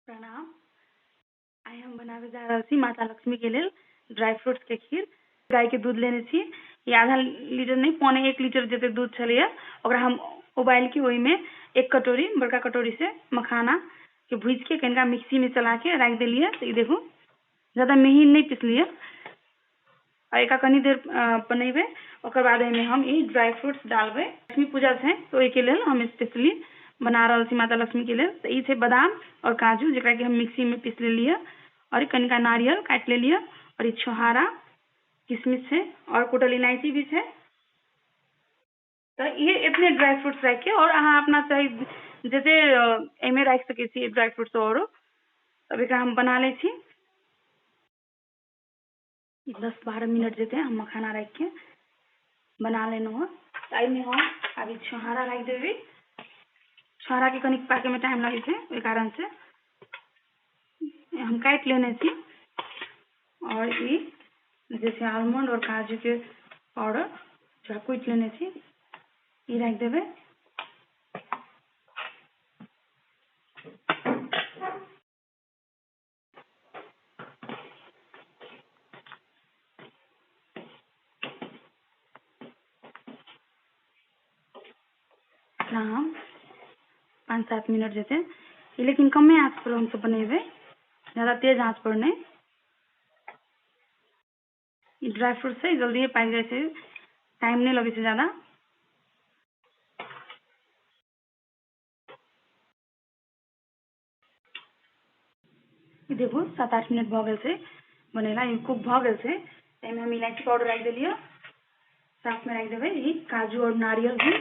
प्रणाम। आइ हम बनाबे जा रहल छी माता लक्ष्मी के लेल ड्राई फ्रूट्स के खीर। गाय के दूध लेने छी, ये आधा लीटर नहीं 0.75 लीटर जते दूध छलैया ओकरा हम उबाल के ओहिमे एक कटोरी बड़का कटोरी से मखाना के भूज के कनिका मिक्सी में चला के राखि देलियै। तो ई देखू ज्यादा महीन नहीं पिसलियै और एक कनी देर बनेबै, ओकर बाद एहिमे हम ई ड्राई फ्रूट्स डालबै। लक्ष्मी पूजा छै तो ओहिके लेल हम स्पेशली बना रहल छी माता लक्ष्मी के लेल। तो ई छै बादाम और काजू जेकरा कि हम मिक्सी में पीस लेलियै और कनिका नारियल काटि लेलियै और ई छोहारा किशमिश छै और कुटल इलायची भी छै। तो ये इतने ड्राई फ्रूट्स राखि के और अहाँ अपना चाही जते एहिमे राखि सकै छी ड्राई फ्रूट्स औरो। तब एकरा हम बना लै छी। 10-12 मिनट जते हम मखाना राखि के बना लेलहुँ हँ। तऽ एहिमे हम अभी छोहारा राखि देबै। छोहारा के कनिक पाके में टाइम लगै छै, ओहि कारण से हम काटि लेने छी। और ई जे छै आलमंड और काजू के पाउडर जो कुटि लेने छी ई राखि देबै। हम 5-7 मिनट जेते, लेकिन कमे आँच पर हमसब बनेबै, ज्यादा तेज आँच पर नहीं। ई ड्राई फ्रूट छै जल्दी पाकि जाइ छै, टाइम नहीं लगै छै ज्यादा। ई देखू 7-8 मिनट भऽ गेल छै बनेला, ई कुक भऽ गेल छै। एहिमे हम इलायची पाउडर राखि देलियै, साथ में राखि देबै ई काजू और नारियल भी।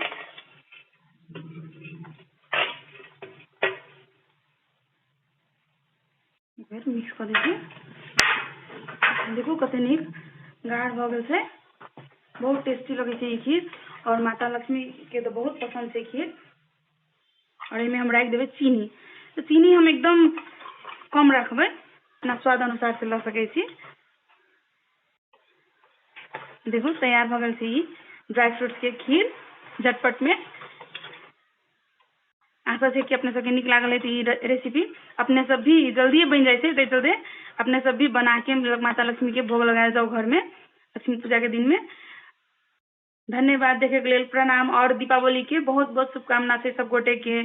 मिक्स कऽ दै छी। देखू कते नीक गाढ़ भऽ गेल छै, बहुत टेस्टी लगै छै ई खीर और माता लक्ष्मी के तो बहुत पसंद छै खीर। और एहिमे हम राखि देबै चीनी, तो चीनी हम एकदम कम रखबै, अपना स्वाद अनुसार से लऽ सकै छी। देखू तैयार भऽ गेल छै ई ड्राई फ्रूट्स के खीर झटपट में। आशा छै कि अपने सबके नीक लागल हेतै ई रेसिपी। अपने सब भी जल्दिए बनि जाइ छै, ताहि चलते अपने सब भी बना के माता लक्ष्मी के भोग लगायल जाउ घर में लक्ष्मी पूजा के दिन में। धन्यवाद देखे के लेल, प्रणाम और दीपावली के बहुत बहुत शुभकामना छै सब गोटे के।